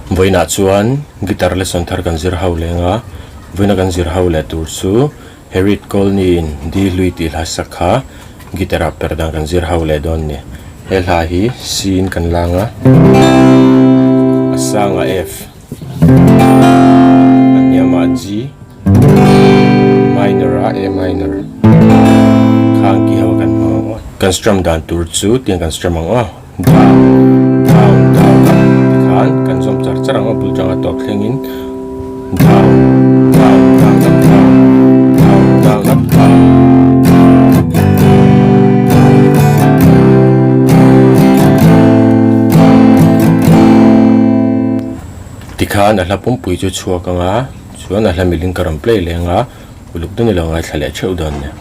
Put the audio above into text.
Vawiinah chuan guitar lesson thar kan zir ho leng a, vawiina kan zir ho leh tur chu Harriet Colney in Di Hlui tih hla sak kha guitar ah per dan kan zir ho leh dawn a ni. He hla hi C in kan lang a, a sangah F, a hniamah G, minor a A minor khang ki ho kan hmang ang aw. Kan strum dan tur chu tiang kan strum ang aw. Down, down, down a tikhan kan zawm char char ang a bul tanga tawp thlengin down, down, down up, down, down, down up, down. Tikhan a hla pumpui chu chhuak ang a, chuan a hla milin ka rawn play leng a, uluk deuhin i lo ngaithla leh theuh dawn nia.